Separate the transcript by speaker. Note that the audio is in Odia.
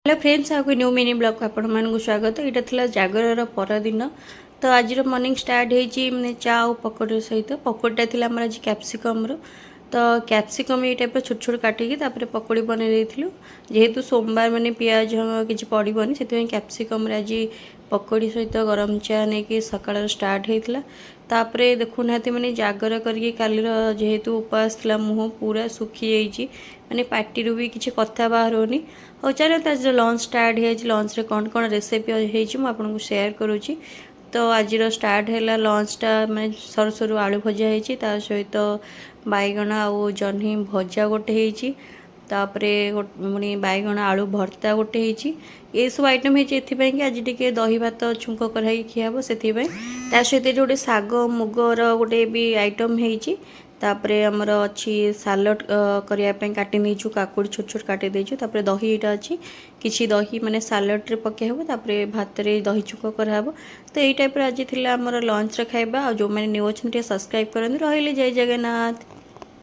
Speaker 1: ହ୍ୟାଲୋ ଫ୍ରେଣ୍ଡସ୍, ଆଉ ନ୍ୟୁ ମିନି ବ୍ଲଗ୍କୁ ଆପଣମାନଙ୍କୁ ସ୍ୱାଗତ। ଏଇଟା ଥିଲା ଜାଗରର ପରଦିନ। ତ ଆଜିର ମର୍ଣ୍ଣିଂ ଷ୍ଟାର୍ଟ ହେଇଛି ମାନେ ଚା ଆଉ ପକୋଡ଼ି ସହିତ। ପକୋଡ଼ିଟା ଥିଲା ଆମର ଆଜି କ୍ୟାପ୍ସିକମ୍ର। ତ କ୍ୟାପ୍ସିକମ୍ ଏଇ ଟାଇପ୍ର ଛୋଟ ଛୋଟ କାଟିକି ତାପରେ ପକୋଡ଼ି ବନେଇ ଦେଇଥିଲୁ। ଯେହେତୁ ସୋମବାର, ମାନେ ପିଆଜ କିଛି ପଡ଼ିବନି, ସେଥିପାଇଁ କ୍ୟାପ୍ସିକମ୍ରେ ଆଜି ପକୋଡ଼ି ସହିତ ଗରମ ଚା ନେଇକି ସକାଳର ଷ୍ଟାର୍ଟ ହେଇଥିଲା। ତାପରେ ଦେଖୁନାହାନ୍ତି, ମାନେ ଜାଗର କରିକି କାଲିର ଯେହେତୁ ଉପବାସ ଥିଲା, ମୁହଁ ପୁରା ଶୁଖିଯାଇଛି, ମାନେ ପାଟିରୁ ବି କିଛି କଥା ବାହାରୁନି। ହଉ ଚାଲନ୍ତୁ, ଆଜିର ଲଞ୍ଚ ଷ୍ଟାର୍ଟ ହେଇଯାଇଛି। ଲଞ୍ଚରେ କ'ଣ କ'ଣ ରେସିପି ହେଇଛି, ମୁଁ ଆପଣଙ୍କୁ ସେୟାର କରୁଛି। ତ ଆଜିର ଷ୍ଟାର୍ଟ ହେଲା ଲଞ୍ଚଟା, ମାନେ ସରୁ ସରୁ ଆଳୁ ଭଜା ହେଇଛି, ତା ସହିତ ବାଇଗଣ ଆଉ ଜହ୍ନି ଭଜା ଗୋଟେ ହେଇଛି, ତାପରେ ପୁଣି ବାଇଗଣ ଆଳୁ ଭର୍ତ୍ତା ଗୋଟେ ହେଇଛି। ଏସବୁ ଆଇଟମ୍ ହେଇଛି ଏଥିପାଇଁ କି ଆଜି ଟିକେ ଦହି ଭାତ ଛୁଙ୍କ କରାହେଇକି ଖିଆ ହେବ, ସେଥିପାଇଁ। ତା ସହିତ ଏଠି ଗୋଟେ ଶାଗ ମୁଗର ଗୋଟେ ବି ଆଇଟମ୍ ହେଇଛି। ତାପରେ ଆମର ଅଛି ସାଲଡ଼ କରିବା ପାଇଁ କାଟି ନେଇଛୁ, କାକୁଡ଼ି ଛୋଟ ଛୋଟ କାଟି ଦେଇଛୁ। ତାପରେ ଦହି ଏଇଟା ଅଛି, କିଛି ଦହି ମାନେ ସାଲଡ଼ରେ ପକାଇ ହେବ, ତାପରେ ଭାତରେ ଦହି ଛୁଙ୍କ କରାହେବ। ତ ଏଇ ଟାଇପ୍ର ଆଜି ଥିଲା ଆମର ଲଞ୍ଚର ଖାଇବା। ଆଉ ଯେଉଁମାନେ ନ୍ୟୁ ଅଛନ୍ତି, ଟିକେ ସବସ୍କ୍ରାଇବ୍ କରନ୍ତୁ। ରହିଲି, ଜୟ ଜଗନ୍ନାଥ।